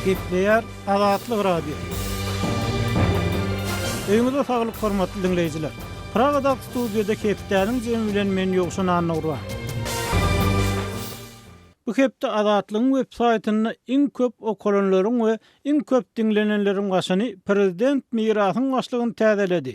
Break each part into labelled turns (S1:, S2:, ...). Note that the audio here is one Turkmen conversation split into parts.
S1: Gepleýär Azatlyk Radiosy. Öýüňize saglyk hormatly diňleýjiler. Pragadaky studiýada hepdäniň jemi bilen men Ýowşan Annagurban. Bu hepde Azatlygyň web saýtynda iň köp okalanlaryň we iň köp diňlenenleriň başyny prezident Mirasyň başlygyny täzeledi.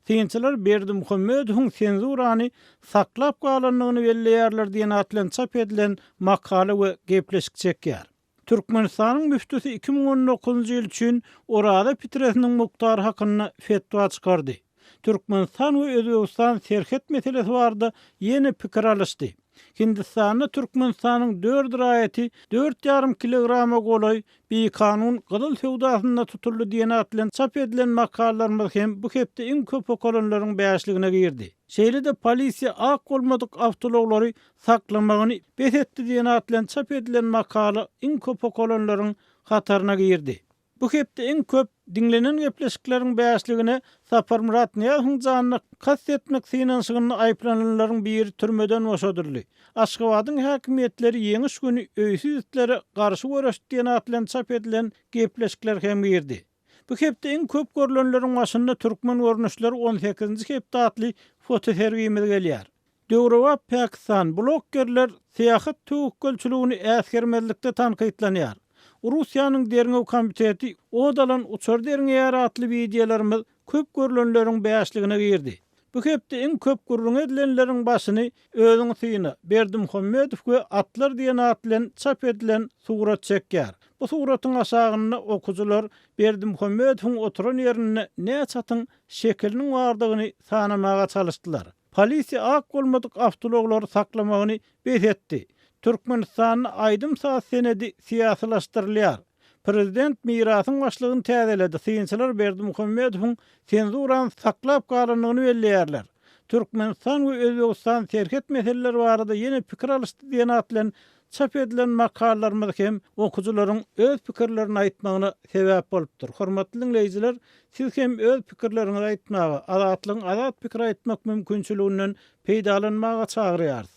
S1: Synçylar Berdimuhamedowyň senzurany saklap galandygyny belleýärler diýen at bilen çap edilen makala we gepleşik çekýär. Türkmenistanyň müftüsi 2019-njy ýyl üçin Oraza pitresiniň mukdary hakynda fetwa çykardy. Türkmenistan we Özbegistan serhet meselesi barada ýene pikir alyşdy. Hindistanda Türkmenistanyň dört raýaty dört ýarym kilograma golaý bikanun gyzyl söwdasynda tutuldy diýen at bilen çap edilen makalalarymyz hem bu hepde iň köp okalanlaryň bäşligine girdi. Şeýle-de polisiýa ak bolmadyk awtoulaglary saklamagyny bes etdi diýen at bilen çap edilen makala iň köp okalanlaryň hataryna girdi. Bu hepde iň köp diňlenen gepleşikleriň bäşligine Saparmyrat Nyýazowyň janyna kast etmek synanyşygynda aýyplananlaryň biri türmeden boşadyldy. Aşgabadyň häkimiýetleri Ýeňiş güni öýsüz itlere garşy göreşdi diýen at bilen çap edilen gepleşikler hem girdi. Bu hepde iň köp görlenleriň başynda Türkmen görnüşleri on sekizinji hepde atly fotosergimiz gelýär. Döwrebap Pakistan, bloggerler syýahat töwekgelçiligini äsgermezlikde tankytlanýar. Russiýanyň derňew komiteti ot alan uçary derňeýär atly wideolarymyz köp görlenleriň bäşligine girdi. Bu hepde iň köp gürrüňi edilenleriň başyny Özüňi syna, Berdimuhamedow we atlar diýen at bilen çap edilen surat çekýär. Bu suratyň aşagynda okyjylar Berdimuhamedowyň oturan ýerinde näçe atyň şekiliniň bardygyny sanamaga çalyşdylar. Polisiýa ak bolmadyk awtoulaglary saklamagyny bes etdi. Türkmenistanda aýdym-saz senedi syýasylaşdyrylýar. Prezident Mirasyň başlygyny täzeledi, synçylar Berdimuhamedowyň senzurany saklap galandygyny belleýärler. Türkmenistan we Özbegistan serhet meseleleri barada ýene pikir alyşdy diýen at bilen çap edilen makalalarymyz hem okyjylaryň öz pikirlerini aýtmagyna sebäp bolupdyr. Hormatly diňleýjiler, siz hem öz pikirleriňizi aýtmaga, Azatlygyň azat pikir aýtmak mümkinçiliginden peýdalanmaga çagyrýarys.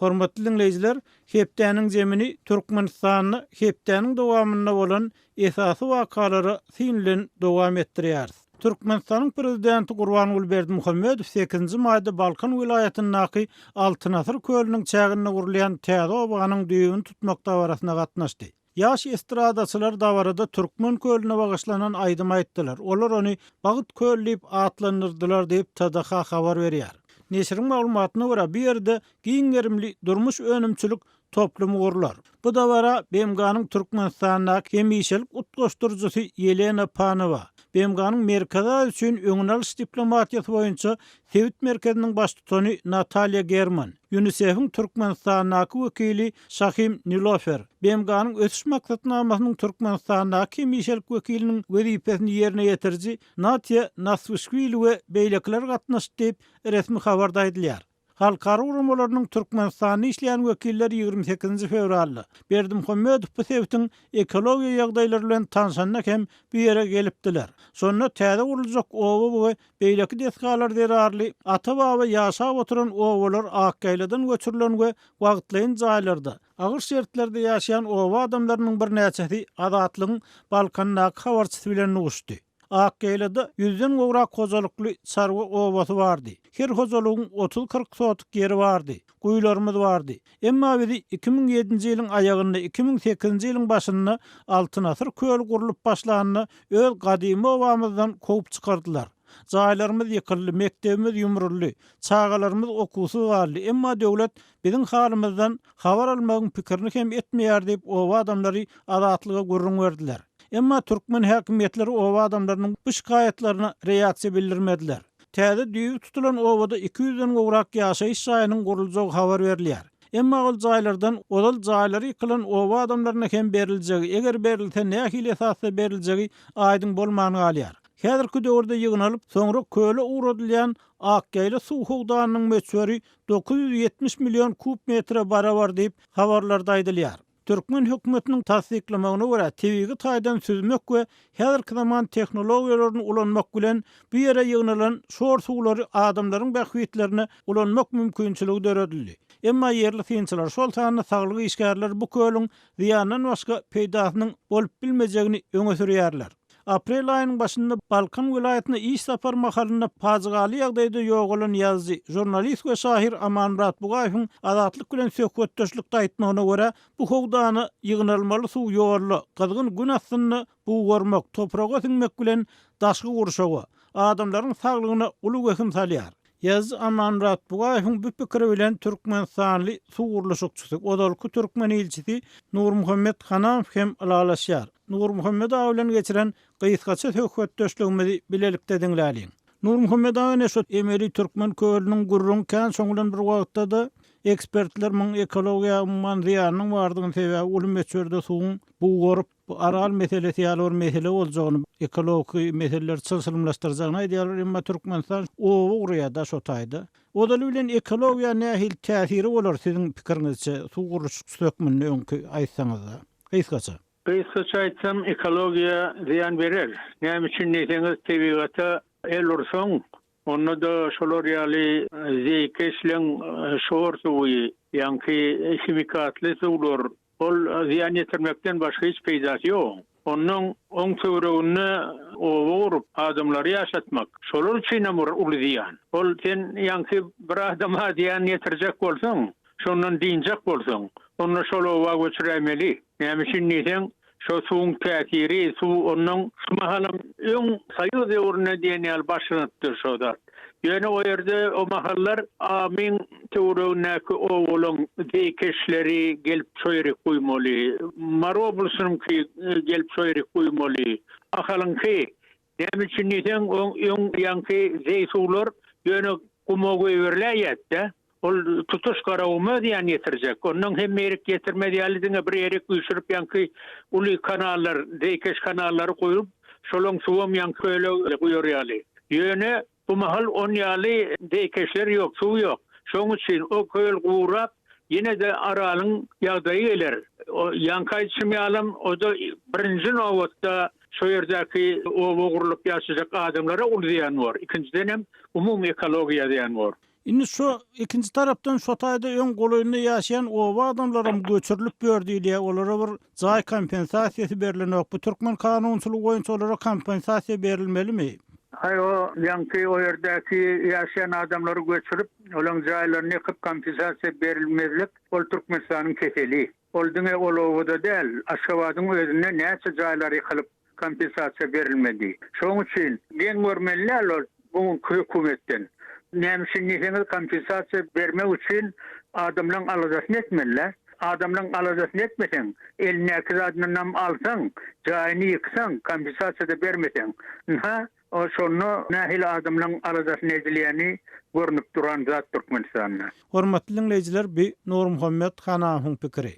S1: Hormatly diňleýjiler, hepdäniň zemini Türkmenistanda hepdäniň dowamynda bolan esasy wakalara syn bilen dowam etdirýäris. Türkmenistanyň Prezidenti Gurbanguly Berdimuhamedow sekizinji maýda Balkan welaýatyndaky Altyn asyr kölüniň çäginde gurulýan täze obanyň düýbüni tutmak dabarasyna gatnaşdy. Ýaş estradaçylar dabarada Türkmen kölüne bagyşlanan aýdym aýtdylar. Olar ony Bagt köli diýip atlandyrdylar diýip, TDH habar berýär. Neşiriň maglumatyna görä, bu ýerde giň gerimli durmuş-önümçilik toplumy gurlar. Bu dabara BMG-niň Türkmenistandaky hemişelik utgaşdyryjysy Ýelena Panowa, BMG-niň Merkezi Aziýa üçin öňüni alyş diplomatiýasy boýunça sebit merkeziniň baştutany Natalýa German, UNISEF-iň Türkmenistandaky wekili Şahim Nilofer, BMG-niň Ösüş maksatnamasynyň Türkmenistandaky hemişelik wekiliniň wezipesini ýerine ýetiriji Natiýa Naswişwili we beýlekiler gatnaşdy diýip, resmi habarda aýdylýar. Halkara guramalarynyň Türkmenistanda işleýän wekilleri 28-nji fewralda Berdimuhamedow bu sebitiň ekologiýa ýagdaýlary bilen tanşanda hem bu ýere gelipdiler. Şonda täze guruljak oba we beýleki desgalar zerarly ata-baba ýaşap oturan obalar Akýaýladan göçürilen we wagtlaýyn jaýlarda, agyr şertlerde ýaşaýan oba adamlarynyň birnäçesi Azatlygyň Balkandaky habarçysy bilen duşdy. Akýaýlada ýüzden gowrak hojalykly çarwa obasy bardy. Her hojalygyň otuz-kyrk sotik ýeri bardy. Guýularymyz bardy. Emma bizi 2007-nji ýylyň aýagynda, 2008-nji ýylyň başynda Altyn asyr köli gurlup başlanda öz gadymy obamyzdan kowup çykardylar. Jaýlarymyz ýykyldy, mekdebimiz ýumruldy, çagalarymyz okuwsyz galdy. Emma döwlet biziň halymyzdan habar almagyň pikirini hem etmeýär diýip, oba adamlary Azatlyga gürrüň berdiler. Emma türkmen häkimiýetleri oba adamlarynyň bu şikaýatlaryna reaksiýa bildirmediler. Täze düýbi tutulan obada iki ýüzden gowrak ýaşaýyş jaýynyň guruljagy habar berilýär. Emma ol jaýlardan ozal jaýlary ýykylan oba adamlaryna hem beriljegi, eger berilse nähili esasda beriljegi aýdyň bolman galýar. Häzirki döwürde ýygnalyp, soňra köle ugradylýan Akýaýla suw howdanynyň möçberi 970 million kub metre barabar diýip, habarlarda aýdylýar. Türkmen hökümetiniň tassyklamagyna görä, tebigy taýdan süzmek we häzirki zaman tehnologiýalaryny ulanmak bilen bu ýere ýygnalan şor suwlary adamlaryň bähbitlerine ulanmak mümkinçiligi döredildi. Emma ýerli synçylar, şol sanda saglyk işgärleri bu kölüň zyýandan başga peýdasynyň bolup bilmejegini öňe sürýärler. Aprel aýynyň başynda Balkan welaýatyna iş sapary mahalynda pajygaly ýagdaýda ýogalan ýazyjy, žurnalist we şahyr Amanmyrat Bugaýewiň Azatlyk bilen söhbetdeşlikde aýtmagyna görä, bu howdana ýygnalmaly suw ýolda, gyzgyn gün astynda bugarmak, topraga siňmek bilen daşky gurşawa, adamlaryň saglygyna uly wehim salýar. Ýazyjy Amanmyrat Bugaýewiň bu pikiri bilen türkmenistanly suw gurluşykçysy, ozalky türkmen ilçisi Nurmuhammet Hanamow hem ylalaşýar. Nurmuhammet aga bilen geçiren gysgaça söhbetdeşligimizi bilelikde diňläliň. Nurmuhammet aga ine şu emeli türkmen kölüniň gürrüňi kän şoň bilen bir wagtda-da ekspertler muň ekologiýa umuman zyýanynyň bardygyny sebäbi uly möçberde suwuň bugaryp bu Aral meselesi ýaly bir mesele boljagyny ekologiki meseleleri çylşyrymlaşdyrjagyny aýdýarlar emma Türkmenistan oba gurýar-da şo taýda. Ozaly bilen ekologiýa nähili täsiri bolar siziň pikiriňizçe suw gurluşykçysy hökmünde öňki aýtsaňyzda gysgaça.
S2: Gysgaça aýtsam, ekologiýa zyýan berer. Näme üçin diýseňiz, tebigata el ursaň, onda-da şolar ýaly zeýkeşleň şor suwy, ýaňky himikatly suwlar, ol zyýan ýetirmekden başga hiç peýdasy ýok. Onnoň oň töwereginde oba gurup, adamlary ýaşatmak, şolar üçinem bir uly zyýan. Ol sen ýaňky bir adama zyýan ýetirjek bolsaň, Şondan dynjak bolsaň, onda şol oba göçüräýmeli. Näme üçin diýseň, şo suwuň täsiri, suw onnoň şu mahalam öň soýuz döwründe diýen ýaly başlanypdyr şo zat. Ýöne o ýerde o mahallar Amyň töweregindäki obalaň zeýkeşleri gelip şo ýerik guýmaly, Mary oblasynyňky gelip şo ýerik guýmaly, Ahalyňky. Näme üçin diýseň, oň öň ýaňky zeý suwlar ýöne guma goýberiläýýärdi-dä. Ol tutuş Garaguma zyýan ýetirjek. Ondan hemme ýerik ýetirmez ýaly diňe bir ýerik üýşürip ýaňky uly kanallar, zeýkeş kanallary guýup, şolaň suwam ýaňky köle guýar ýaly. Ýöne bu mahal on ýaly zeýkeşler ýok, suw ýok. Şoň üçin o köl gurap, ýene-de Aralyň ýagdaýy geler. O ýaňky aýdyşym ýalam, o-da birinji nobatda şo ýerdäki oba gurlup ýaşajak adamlara uly zyýan bor. Ikinjidenem umumy ekologiýa zyýan bor.
S1: Indi şo ikinji tarapdan şo taýda öň golaýynda ýaşaýan oba adamlaram göçürilip ýör diýilýär, olara bir jaý kompensasiýasy berlenok. Bu türkmen kanunçylygy boýunça olara kompensasiýa berilmelimi?
S2: Aý o ýaňky o ýerdäki ýaşaýan adamlary göçürip, olaň jaýlaryny ýykyp kompensasiýa berilmezlik ol Türkmenistanyň keseli. Ol diňe ol obada däl, Aşgabadyň özünde näçe jaýlar ýykylyp kompensasiýa berilmedi. Şoň üçin geň görmeli däl ol bu günki hökümetden. Näme üçin diýseňiz kompensasiýa bermek üçin adamlaň aladasyny etmeli-dä. Adamlaň aladasyny etmeseň, elindäki zadynam alsaň, jaýyny ýyksaň, kompensasiýa-da bermeseň. Ynha, Şonda nähili adamlaň aladasyny edilýäni görnüp duran zat Türkmenistanda.
S1: Hormatly diňleýjiler bi Nurmuhammet Hanahowyň pikiri.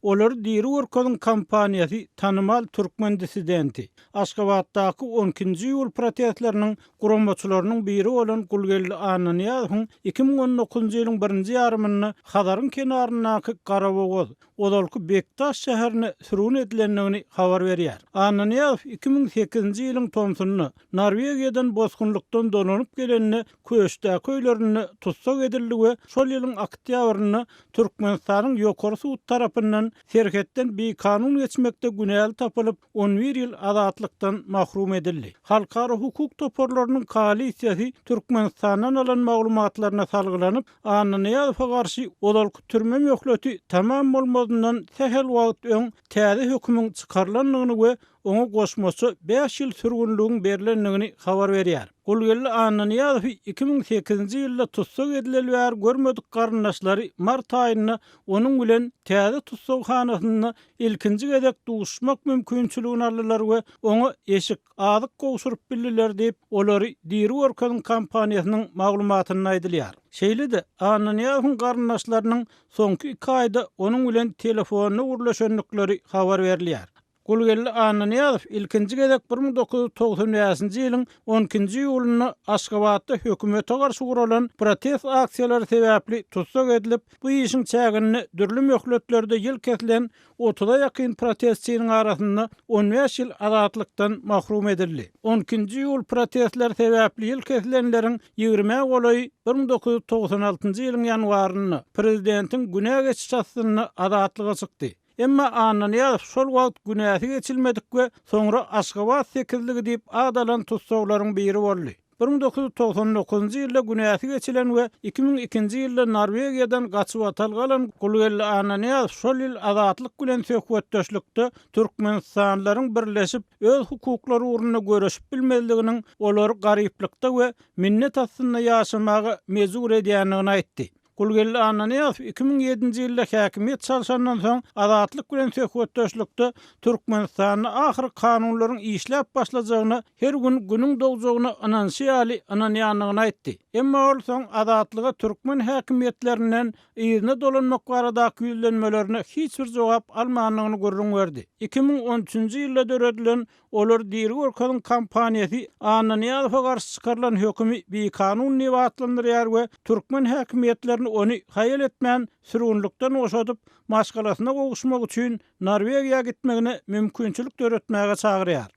S1: Olary diri görkeziň kampaniýasy tanymal türkmen dissidenti, Aşgabatdaky on ikinji iýul protestleriniň guramaçylarynyň biri bolan Gulgeldi Annanyýazowyň 2019-njy ýylyň birinji ýarymynda Hazaryň kenaryndaky Garabogaz, ozalky Bekdaş şäherine sürgün edilendigini habar berýär. Annanyýazow 2008-nji ýylyň tomsunda Norwegiýadan bosgunlykdan dolanyp gelende Köşdäki öýlerinde tussag edildi we şol ýylyň oktýabrynda Türkmenistanyň Ýokary sud tarapyndan serhetden bikanun geçmekde günäli tapylyp, on bir ýyl azatlykdan mahrum edildi. Halkara hukuk toparlarynyň koalisiýasy Türkmenistandan alan maglumatlaryna salgylanyp, Annanyýazowa garşy ozalky türme möhleti tamam bolmazyndan sähel wagt öň täze hökümiň çykarylandygyny we oňa goşmaça bäş ýyl sürgünligiň berlendigini habar berýär. Gulgeldi Annanyýazowy 2008-nji ýylda tussag edileli bäri görmedik garyndaşlary mart aýynda onuň bilen täze tussaghanasynda ilkinji gezek duşuşmak mümkinçiligini aldylar we oňa eşik, azyk gowşuryp bildiler diýip, Olary diri görkeziň kampaniýasynyň maglumatynda aýdylýar. Şeýle-de, Annanyýazowyň garyndaşlarynyň soňky iki aýda onuň bilen telefonda gürleşendikleri habar berilýär. Gulgeldi Annanyýazow ilkinji gezek 1995-nji ýylyň on ikinji iýulynda Aşgabatda hökümete garşy guralan protest aksiýalary sebäpli tussag edilip, bu işiň çäginde dürli möhletlerde ýyl kesilen otuza ýakyn protestçiniň arasynda on bäş ýyl azatlykdan mahrum edildi. On ikinji iýul protestleri sebäpli ýyl kesilenleriň ýigrimä golaýy 1996-njy ýylyň ýanwarynda, prezidentiň günä geçişi astynda azatlyga çykdy. Emma Annanyýazow şol wagt günäsi geçilmedik we soňra Aşgabat sekizligi diýip at alan tussaglaryň biri boldy. 1999-njy ýylda günäsi geçilen we 2002-nji ýylda Norwegiýadan gaçybatalga alan Gulgeldi Annanyýazow şol ýyl Azatlyk bilen söhbetdeşlikde türkmenistanlylaryň birleşip, öz hukuklary ugrunda göreşip bilmezliginiň olary garyplykda we minnet astynda ýaşamaga mejbur edýändigini aýtdy. Gulgeldi Annanyýazow 2007-nji ýylda häkimiýet çalşandan soň Azatlyk bilen söhbetdeşlikde Türkmenistanda ahyry kanunlaryň işläp başlajagyna her gün günüň dogjagyna ynanyşy ýaly ynanýandygyny aýtdy. Emma ol soň Azatlyga türkmen häkimiýetlerinden yzyna dolanmak baradaky ýüzlenmelerine hiç bir jogap almandygyny gürrüň berdi. 2013-nji ýylda döredilen Olary diri görkeziň kampaniýasy Annanyýazowa garşy çykarylan hökümi bikanun diýip atlandyrýar we türkmen häkimiýetlerini ony haýal etmän sürgünlikden boşadyp, maşgalasyna gowuşmak üçin Norwegiýa gitmegine mümkinçilik döretmäge çagyrýar.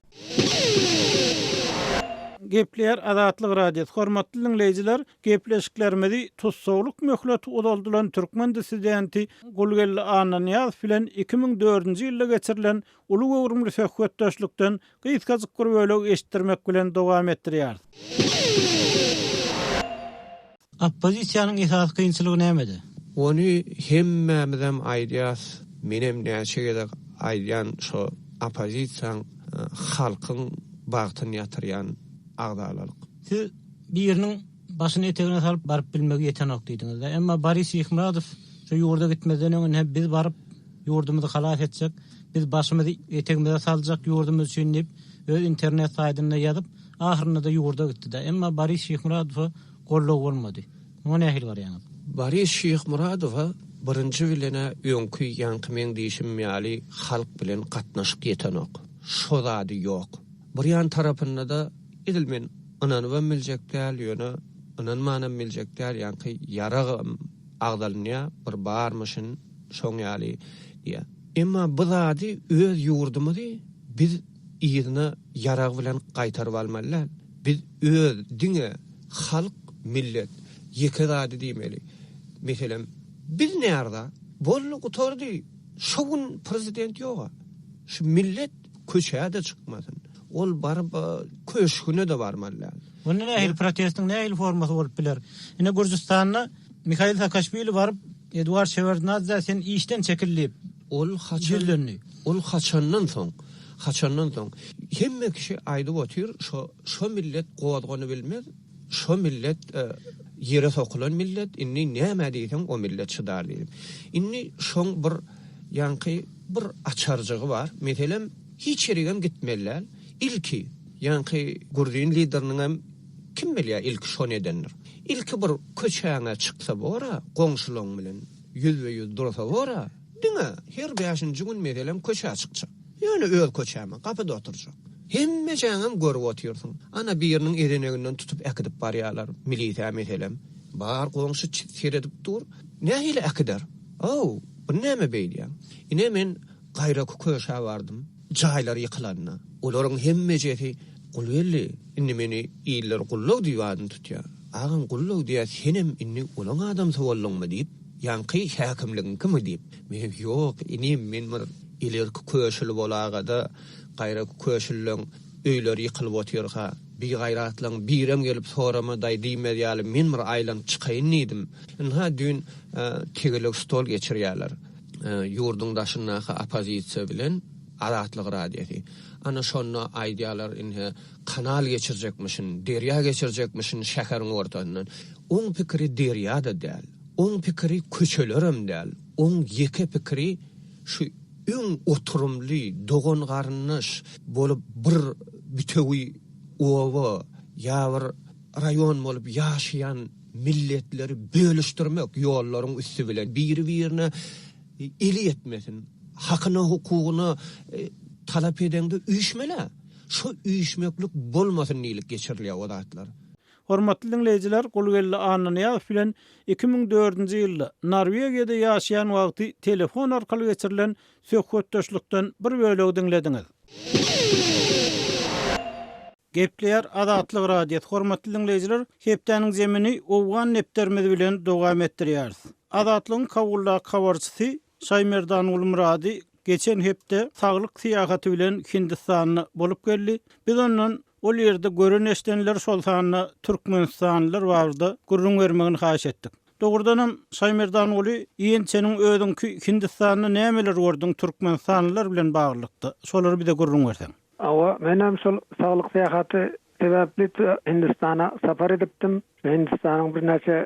S1: Gepleýär Azatlyk Radiosy, Hormatly diňleýjiler, gepleşiklerimizi tussaglyk möhleti uzaldylan türkmen dissidenti Gulgeldi Annanyýazow bilen 2004-nji ýylda geçirilen Uly göwrümli söhbetdeşlikden gysgajyk bir bölegi eşitdirmek bilen dowam etdirýäris. Oppozisiýanyň esasy kynçylygy nämede?
S3: Ony hemmämizem aýdýas, menem näçe gezek aýdýan şo oppozisiýaň halkyň bagtyny ýatyrýan agzalalyk.
S1: Siz biriniň başyny etegine salyp baryp bilmegi ýetenok diýdiňiz-dä. Emma Boris Şyhmyradow şu ýurda gitmezden öň ine biz baryp ýurdumyzy halas etjek, biz başymyzy etegimize saljak ýurdumyz üçin diýip öz internet saýdynda ýazyp, ahyrynda-da ýurda gitdi-dä. Emma Boris Şyhmyradowa goldaw bolmady. Muňa nähili garaýaňyz?
S3: Boris Şyhmyradowa birinji bilen-ä öňki ýaňky meň diýşim ýaly halk bilen gatnaşyk ýetenok. Şo zady ýok. Bir ýan tarapynda-da edil men ynanybam biljek däl, ýöne ynanmanam biljek däl, ýaňky ýaragam agzalynýar, bir barmyşyn şoň ýaly diýýär. Emma bu zady öz ýurdumyzy biz yzyna ýarag bilen gaýtaryp almaly däl. Biz öz diňe halk, millet ýeke zady diýmeli. Meselem, biz närza? Boldy, gutardy. Şo gün prezident ýog-a. Şu millet Köçä-de çykmasyn. Ol baryp köşgüne-de barmaly däl.
S1: Onda nähili protestiň nähili formasy bolup biler? Ine Gürjüstanda Mihail Saakaşwili baryp Eduard Şewardnadzä sen işden çekil diýip
S3: Ol haçan
S1: ýüzlendi.
S3: Ol haçandan soň? Haçandan soň? Hemme kişi aýdyp otyr şo şo millet gozganybilmez, şo millet ýere sokulan millet, indi näme diýseň o millet çydar diýip. Indi şoň bir ýaňky Bir açarjygy bar. Meselem, hiç ýerigem gitmeli däl. Ilki, ýaňky gruzin lideriniňem kim bilýär ilki şony edendir. Ilki bir köçäňe çyksa bor-a, goňşulaň bilen ýüzbe-ýüz dursa bor-a, diňe her bäşinji gün meselem köçä çykjak. Ýöne öz köçäme, gapyda oturjak. Hemmejäňem görüp otyrsyň. Ana biriniň ezeneginden tutup äkidip barýarlar, milisä meselem. Bar goňşy seredip dur. Nähili äkider? Ow, bu näme beýdýäň? Ine men gaýraky köşä bardym, jaýlar ýykylanda. Olaryň hemmejesi Gulgeldi, indi meni iller Gullag diýip adyny tutýar. Agam Gullag diýýär, senem indi olaň adamsy bolduňmy diýip, ýaňky häkimligiňkimi diýip. Menem ýok, inim, men bir ilerki köşüli bolagada gaýraky köşülileň öýleri ýykylyp otyrka, bigaýratlaň birem gelip soramadaý diýmez ýaly men bir aýlanyp çykaýyn diýdim. Ynha düýn tegelek stol geçirýärler. Ýurduň daşyndaky oppozisiýa bilen Azatlyk Radiosy. Ana şonda aýdýarlar ine kanal geçirjekmişin, derýa geçirjekmişin şäheriň ortasyndan. Oň pikiri derýa-da däl. Oň pikiri köçelerem däl. Oň ýeke pikiri şu öň oturymly, dogan-garyndaş bolup bir bütewi oba ýa bir raýon bolup ýaşaýan milletleri bölüşdirmek ýollaryň üsti bilen biri-birine eli ýetmesin, hakyna-hukugyna. Talap edeňde üýşmel-ä. Şo üýşmeklik bolmasyn diýlip geçirilýär o zatlar.
S1: Hormatly diňleýjiler, Gulgeldi Annanyýazow bilen 2004-nji ýylda Norwegiýada ýaşaýan wagty telefon arkaly geçirilen söhbetdeşlikden bir bölegi diňlediňiz. Gepleýär Azatlyk Radiosy, Hormatly diňleýjiler, hepdäniň zemini Owgan depderimiz bilen dowam etdirýäris. Azatlygyň Kabuldaky habarçysy Şaýmerdan Gulmyrady geçen hepde saglyk syýahaty bilen Hindistanda bolup geldi. Biz ondan ol ýerde gören-eşidenler, şol sanda türkmenistanlylar barada gürrüň bermegini haýyş etdik. Dogrudanam, Şaýmerdanguly, ýençeniň özüňki Hindistanda nämeler gördüň türkmenistanlylar bilen baglylykda, şolary bize gürrüň berseň.
S4: Hawa, menem şol saglyk syýahaty sebäpli Hindistana sapar edipdim. Hindistanyň birnäçe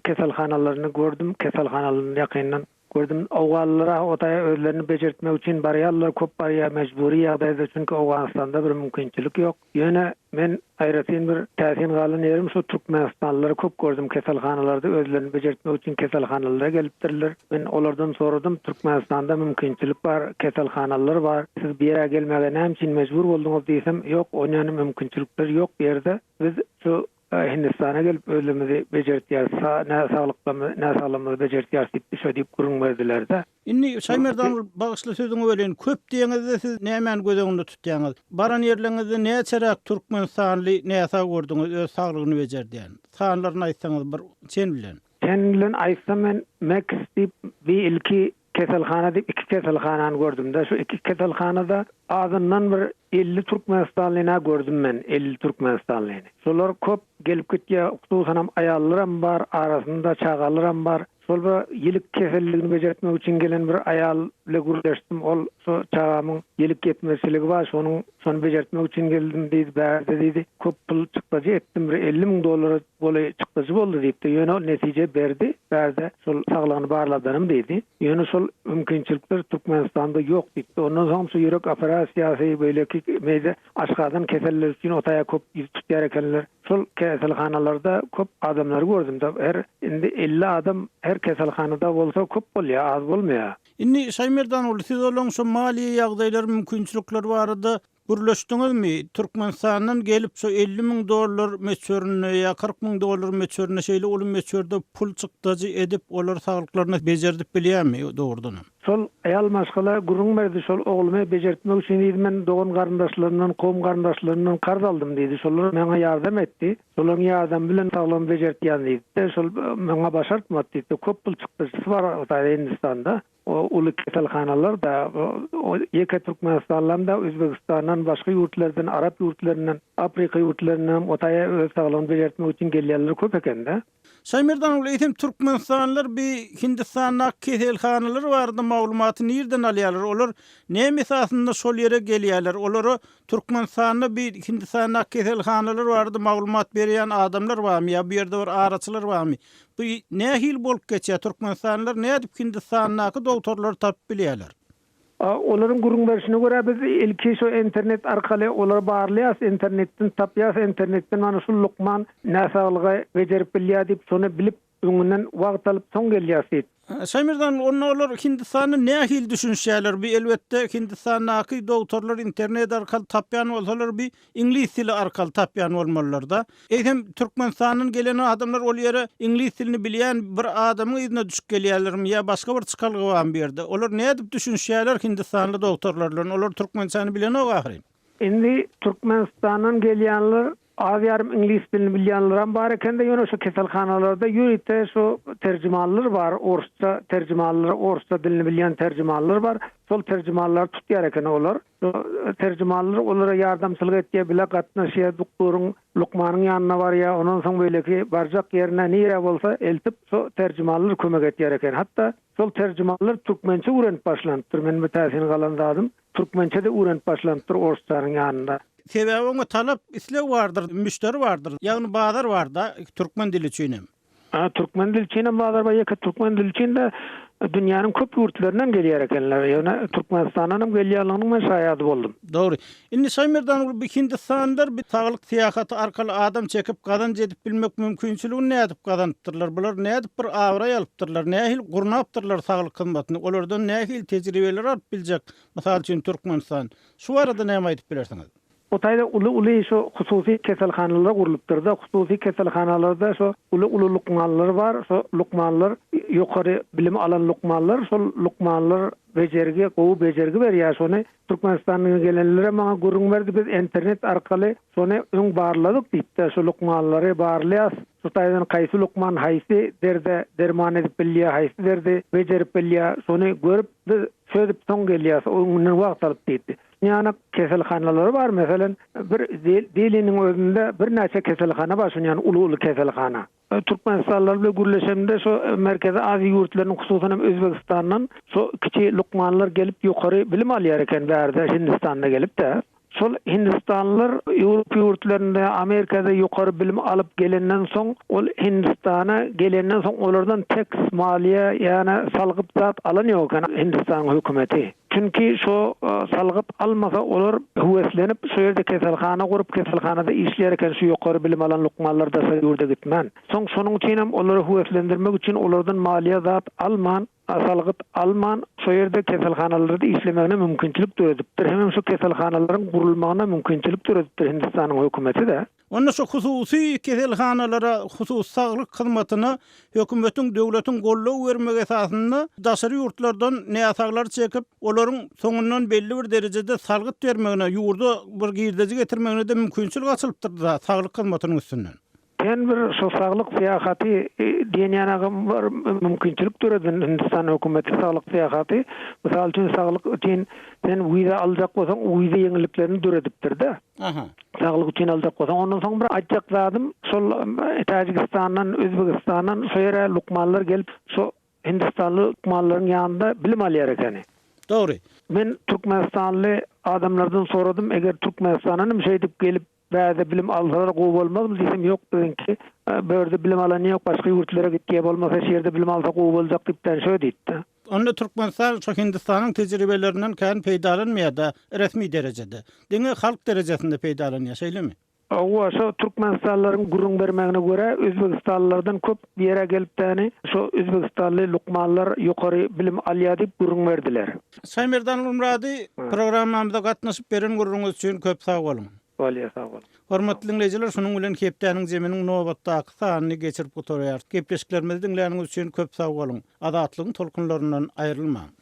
S4: keselhanalaryny gördüm, keselhanalaryny ýakyndan gördüm. Owganlylar o taýa özlerini bejertmek üçin barýarlar, köp barýar mejbury ýagdaýda, çünki Owganystanda bir mümkinçilik ýok. Ýöne men aýratyn bir täsin galan ýerim şu türkmenistanlylary köp gördüm keselhanalarda özlerini bejertmek üçin keselhanalara gelipdirler. Men olardan soradym Türkmenistanda mümkinçilik bar, keselhanalar bar, siz bu ýere gelmäge näme üçin mejbur bolduňyz diýsem, ýok onýany mümkinçilikler ýok bu ýerde, biz şu Hindistana gelip özlerimizi bejertýäris, näsaglyklarymyzy, näsaglygymyzy bejertýäris diýip şo diýip gürrüň berdiler-de.
S1: Indi Şaýmerdan ol bagyşla sözüňi böleýin, köp diýeňizde siz nämäni göz öňünde tutýaňyz? Baran ýerleriňizde näçeräk türkmenistanly näsag gördüňiz öz saglygyny bejerdýän? Sanlaryny aýtsaňyz bir çen bilen.
S4: Çen bilen aýtsam men Meks diýip bir ilki keselhana diýip iki keselhanany gördümde şu iki keselhanada azyndan bir 50 türkmenistanlyny gördüm men 50 türkmenistanlyny. Şolar köp gelip gitýär hususanam aýallaram bar arasynda çagalaram bar. Şol bir ýilik keselligini bejertmek üçin gelen bir aýal bile gürleşdim. Ol şo çagamyň ýilik ýetmezçiligi bar, şonuň şony bejertmek üçin geldim diýdi, bärde diýdi, köp pul çykdajy etdim, bir 50 müň dollara golaý çykdajy boldy diýipdi. Ýöne ol netije berdi, bärde şol saglygyny barladanym diýdi. Ýöne şol mümkinçilikler Türkmenistanda ýok diýipdi. Ondan soň şu ýürek operasiýasy, beýleki meýde aşgazan keselleri üçin o taýa köp ýüz tutýar ekenler. Şol keselhanalarda köp adamlary gördüm-de, her indi 50 adam her keselhanada bolsa köp bolýar, az bolmaýar.
S1: Indi Şaýmerdanguly siz olaň şu maliýe ýagdaýlary, mümkinçilikleri barada gürleşdiňizmi? Türkmenistandan gelip şu 50 müň dollar möçberinde ýa 40 müň dollar möçberinde şeýle uly möçberde pul çykdajy edip olar saglyklaryny bejerdip bilýärmi dogrudanam?
S4: Şol aýal maşgala gürrüň berdi, şol oglumy bejertmek üçin diýdi, men dogan-garyndaşlarymdan, kowum-garyndaşlarymdan karz aldym diýdi, şolar maňa ýardam etdi, şolaryň ýardamy bilen saglygymy bejertýän diýdi-de, şol maňa başartmady diýdi, köp pul çykdajysy bar Hindistanda, o uly keselhanalar-da, ýeke Türkmenistandan-da, Özbegistandan, başga ýurtlardan, arap ýurtlaryndan, Afrika ýurtlaryndan o taýa öz saglygyny bejertmek üçin gelýänler köp eken-de.
S1: Şaýmerdan ogly, eýsem türkmenistanlylar bi Hindistandaky keselhanalar barada maglumaty nirden alýarlar? Olar näme esasynda şol ýere gelýärler? Olara Türkmenistanda bi Hindistandaky keselhanalar barada maglumat berýän adamlar barmy ýa bu ýerde bir araçylar barmy? Bu nähili bolup geçýär? Türkmenistanlylar nädip Hindistandaky dogtorlary tapyp bilýärler?
S4: Olaryň gürrüň berşine görä biz ilki şo internet arkaly olary barlaýas, internetden tapýas, internetden mana şul lukman näsaglygy bejerip bilýär diýip şony bilip öňünden wagt alyp soň gelýäs diýip.
S1: Şaýmerdan onda olar Hindistanda nähili düşünişýärler bi elbetde Hindistandaky dogtorlar internet arkaly tapýan bolsalar bi Iňlis dili arkaly tapýan bolmalylarda. Eýsem Türkmenistandan gelen adamlar ol ýere iňlis dilini bilýän bir adamyň yzyna düşüp gelýärlermi ýa başga bir çykalga barmy bu ýerde? Olar nädip düşünişýärler hindistanly dogtorlar bilen? Olar türkmençäni bilenok ahyryn.
S4: Indi Türkmenistandan gelýänler az ýarym iňlis dilini bilýänlerem bar ekende ýöne şu keselhanalarda ýörite şu terjimanlar bar orsça terjimanlar orsça dilini bilýän terjimanlar bar şol terjimanlary tutýar eken olar. Terjimanlar olara ýardamçylyk etýär, bile gatnaşýar, duktoryň, lukmanyň ýanyna barýar, ondan soň beýleki barjak ýerine nirä bolsa eltip şo terjimanlar kömek etýär eken. Hatda şol terjimanlar türkmençe öwrenip başlanypdyr. Meniň bir täsin galan zadym, türkmençe-de öwrenip başlanypdyr orsçanyň ýanynda.
S1: Sebäbi oňa talap, isleg bardyr, müşderi bardyr, ýagny bazar bar-da türkmen dili üçin hem.
S4: A, türkmen dilçinem bazar bar, ýeke türkmen dilçin-de dünýäniň köp ýurtlaryndan gelýär ekenler. Ýöne Türkmenistandan hem gelýänliginiň men şaýady boldum.
S1: Dogry. Indi Şaýmerdan uly bu hindistanlylar bir saglyk syýahaty arkaly adam çekip gazanç edip bilmek mümkinçiligini nädip gazanypdyrlar? Bular nädip bir abraý alypdyrlar? Nähili gurnapdyrlar saglyk hyzmatyny? Olardan nähili tejribeler alyp biljek, mysal üçin, Türkmenistan? Şu barada näme aýdyp bilersiňiz?
S4: O taýda uly-uly şo hususy keselhanalar gurlupdyr-da, hususy keselhanalarda şo uly-uly lukmanlar bar, şo lukmanlar ýokary bilim alan lukmanlar, şol lukmanlar bejergi, gowy bejergi berýär, şony Türkmenistandan gelenlerem maňa gürrüň berdi, biz internet arkaly şony öň barladyk diýip-de, şo lukmanlary barlaýas, şo taýdan haýsy lukman haýsy derde derman edip bilýär, haýsy derdi bejerip bilýär, şony görüp biz çözüp soň gelýäs, öňünden wagt alyp diýdi. Ýanyk keselhanalary bar, meselem, bir Deliniň özünde birnäçe keselhana bar, şuny ýaly uly-uly keselhana. Türkmenistanlylar bilen gürleşemde şo Merkezi Aziýa ýurtlarynyň hususan hem Özbegistandan şo kiçi lukmanlar gelip ýokary bilim alýar eken bärde Hindistanda gelip-de. Şol hindistanlylar Ýewropa ýurtlarynda, Amerikada ýokary bilim alyp gelenden soň ol Hindistana gelenden soň olardan teks, maliýe ýa-da salgyt zat alan ýok eken Hindistanyň hökümeti. Çünki şo salgyt almasa olar höweslenip şo ýerde keselhana gurup keselhanada işleýär eken şu ýokary bilim alan lukmanlar daşary ýurda gitmän. Soň şonuň üçinem olary höweslendirmek üçin olardan maliýe zat alman salgyt alman şo ýerde keselhanalarda işlemegine mümkinçilik döredipdir hemem şo keselhanalaryň gurulmagyna mümkinçilik döredipdir Hindistanyň hökümeti-de.
S1: Onda şu hususy keselhanalara, hususy saglyk hyzmatyna hökümetiň, döwletiň goldaw bermegi esasynda daşary ýurtlardan näsaglary çekip, olaryň soňundan belli bir derejede salgyt bermegine, ýurda bir girdeji getirmegine-de mümkinçilik açylypdyr-da saglyk hyzmatynyň üstünden.
S4: Sen bir şu saglyk syýahaty diýen ýanagam bir mümkinçilik döreden Hindistan hökümeti saglyk syýahaty, mysal üçin saglyk üçin sen wiza aljak bolsaň wiza ýeňilliklerini döredipdir-de.
S1: Aha.
S4: Saglyk üçin aljak bolsaň. Ondan soň bir aýtjak zadym, şol Täjigistandan, Özbegistandan şo ýere lukmanlar gelip, şo hindistanly lukmanlaryň ýanynda bilim alýar ekeni.
S1: Dogry.
S4: Men türkmenistanly adamlardan soradym, eger Türkmenistandan hem şeýdip gelip bärde bilim alsalar gowy bolmazmy diýsem, ýok biziňki bu ýerde bilim alan ýok, başga ýurtlara gitýär, bolmasa şu ýerde bilim alsa gowy boljak diýipden şo diýipdi.
S1: Onda Türkmenistan şo Hindistanyň tejribelerinden kän peýdalanmaýar-da resmi derejede. Diňe halk derejesinde peýdalanýar, şeýlemi?
S4: Hawa, şo türkmenistanlylaryň gürrüň bermegine görä, özbegistanlylardan köp bu ýere gelip-däni şo özbegistanly lukmanlar ýokary bilim alýar diýip gürrüň berdiler.
S1: Şaýmerdan Gulmyrady, programmamyza gatnaşyp beren gürrüňiz üçin köp sag boluň.
S4: Bolýar, sag boluň.
S1: Hormatly diňleýjiler, şunuň bilen hepdäniň zeminiň nobatdaky sanyny geçirip gutarýarys. Gepleşiklerimizi diňläniňiz üçin köp sag boluň. Azatlygyň tolkunlaryndan aýrylmaň.